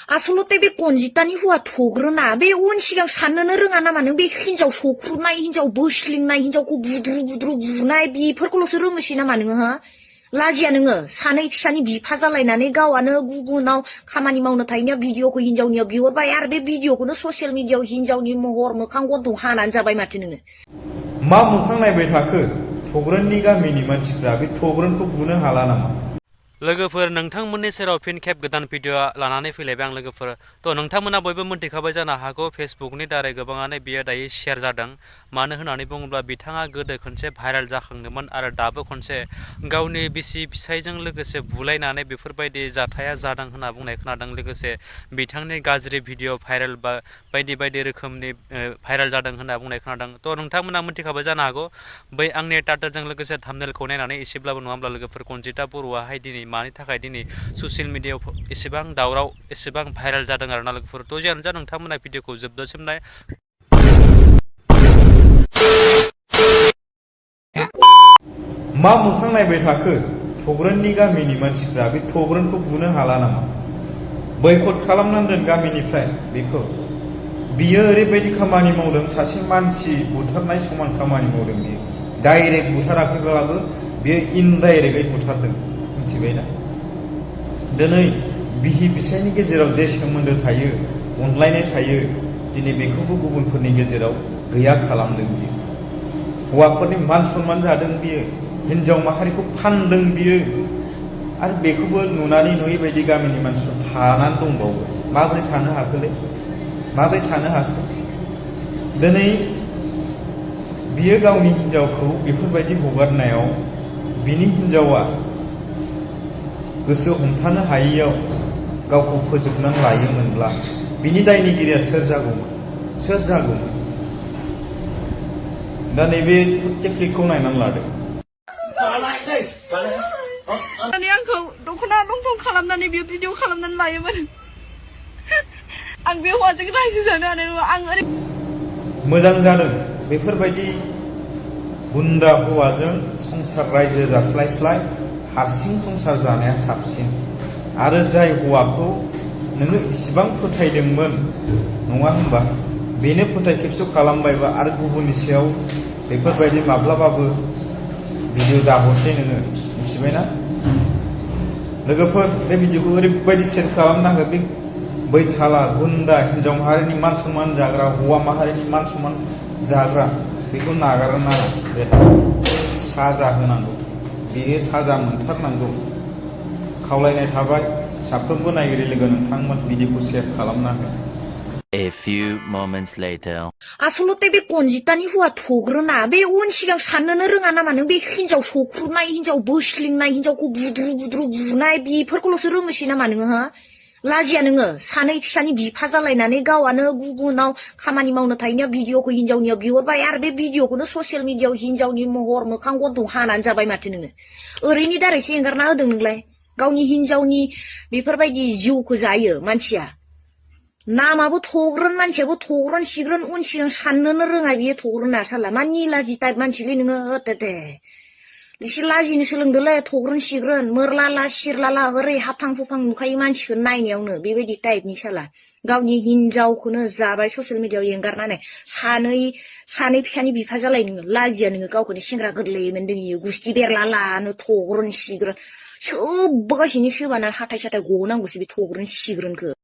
아슬로때 बे 건지따니 हुआ थग्रो나 बे उन सिगां साननोनो रोङा नामा नों बे हिनजाव सख्रुनाय हिनजाव बोस्लिंनाय हिनजावखौ बुद्रु बुनाय बेफोरखौल'सो रोङोसै नामा नोङो हो लाजिया नोङो सानै फिसानि बिफा जालायनानै गावआनो गुबुनाव खामानि मावनो थाहैनाया भिडिअखौ हिनजावनियाव बिहरबाय आरो बे भिडिअखौनो ससियेल मिडियायाव हिनजावनि महर मोखां गन्थं हानानै जाबाय माथो नोङो मा मोखां नायबाय थाखो थग्रोननि गामिनि मानसिफ्रा बे थग्रोनखौ बुनो हाला नामा लोगोफोर नोंथांमोननि सेराव फिन खेब गोदान भिडिअ लानानै फैलायबाय आं लोगोफोर थ' नोंथांमोना बयबो मोनथिखाबाय जानो हागौ फेसबुकनि दारै गोबाङानो बियो दायो शेयार जादों मानो होननानै बुङोब्ला बिथाङा गोदो खनसे भाइरेल जाखांदोंमोन आरो दाबो खनसे गावनि बिसि फिसायजों लोगोसे बुलायनानै बेफोरबायदि जाथाया जादों होनना बुंनाय खोनादों लोगोसे बिथांनि गाज्रि भिडिअ भाइरेल बा बायदि रोखोमनि भाइरेल जादों होनना बुंनाय खोनादों थ' नोंथांमोना मोनथिखाबाय जानो हागौ बै आंनि टाइटेलजों लोगोसे थाम्बनेलखौ नायनानै एसेब्लाबो नङाब्ला लोगोफोर कनजिता बरुवाहाय दिनै मानि थाखाय दिनै ससियेल मिडियायाव एसेबां दावराव एसेबां भाइरेल जादों आरोना लोगोफोर थ' जियानो जा नोंथांमोना भिडिअखौ जोबजासिम नाय मा मोखां नायबाय थाखो थग्रोननि गामिनि मानसिफ्रा बे थग्रोनखौ बुनो हाला नामा बैकट खालामनांगोन गामिनिफ्राय बेखौ बियो ओरैबायदि खामानि मावदों सासे मानसि बुथारनाय समान खामानि मावदों बियो डाइरेक्ट बुथाराखैब्लाबो बियो इनडाइरेक्टै बुथारदों मिथिबायना दिनै बिहि फिसायनि गेजेराव जे सोमोन्दो थायो अनलायनाय थायो दिनै बेखौबो गुबुनफोरनि गेजेराव गैया खालामदों बियो हौवाफोरनि मान सनमान जादों बियो हिनजाव माहारिखौ फानदों बियो आरो बेखौबो नुनानै नुयै बायदि गामिनि मानसिफ्रा थानानै दंबावो माबोरै थानो हाखोलै माबोरै थानो हाखो दिनै बियो गावनि हिनजावखौ बेफोरबायदि हगारनायाव बिनि हिनजावा गोसो हमथानो हायैयाव गावखौ फोजोबनानै लायोमोनब्ला बिनि दायनिगिरिया सोर जागौमोन दा नैबे ससे क्लिपखौ नायनानै लादो आंखौ दख'ना दंफं खालामनानै बियो भिडिअ खालामनानै लायोमोन आं बे हौवाजों रायजो जानो हानाय नङा आं ओरै मोजां जादों बेफोरबायदि गुन्दा हौवाजों संसार रायजो जास्लायस्लाय हारसिं संसार जानाया साबसिन आरो जाय हौवाखौ नोङो इसिबां फोथायदोंमोन नङा होनबा बेनो फोथाय खेबस' खालामबायबा आरो गुबुननि सायाव बेफोरबायदि माब्लाबाबो भिडिअ दाहरसै नोङो मिथिबायना लोगोफोर बे भिडिअखौ ओरैबायदि शेयार खालामना हो बे बैथाला गुन्दा हिनजाव माहारिनि मान सनमान जाग्रा हौवा माहारिनि मान सनमान जाग्रा बेखौ नागारनो नाङा बे साजा होनांगौ बेयो साजा मोनथारनांगौ खावलायनाय थाबाय साफ्रोमबो नायगिरि लोगो नोंथांमोन भिडिअखौ शेयार खालामना हो A few moments later. 아슬로때 बे 건지따니 हुआ थग्रोना बे उन सिगां साननोनो रोङा नामा नों बे हिनजाव सख्रुनाय हिनजाव बोस्लिंनाय हिनजावखौ बुद्रु बुनाय बेफोरखौल'सो रोङोसै नामा नोङो हो लाजिया नोङो सानै फिसानि बिफा जालायनानै गावआनो गुबुनाव खामानि मावनो थाहैनाया भिडिअखौ हिनजावनियाव बिहरबाय आरो बे भिडिअखौनो ससियेल मिडियायाव हिनजावनि महर मोखां गन्थं हानानै जाबाय माथो नोङो ओरैनि दारैसो एंगारना होदों नोंलाय गावनि हिनजावनि बेफोरबायदि जिउखौ जायो मानसिया नामाबो थग्रोन मानसियाबो थग्रोन सिग्रोन उन सिगां साननोनो रोङा बियो थग्रोना साला मा निलाजि टाइप मानसिलै नोङो दे एसे लाजिनो सोलोंदोलै थग्रोन सिग्रोन मोरलाला सिरलाला ओरै हाफां फुफां नुखायो मानसिखौ नायनायावनो बेबायदि टाइपनि साला गावनि हिनजावखौनो जाबाय ससियेल मिडियायाव एंगारनानै सानै फिसानि बिफा जालाय नोङो लाजिया नोङो गावखौनो सेंग्रा गोरलै मोनदों इयो गुस्थि बेरलालानो थग्रोन सिग्रोन सोबबो गासिनो सोबाना हाथाय साथाय गनांगौसो बे थग्रोन सिग्रोनखौ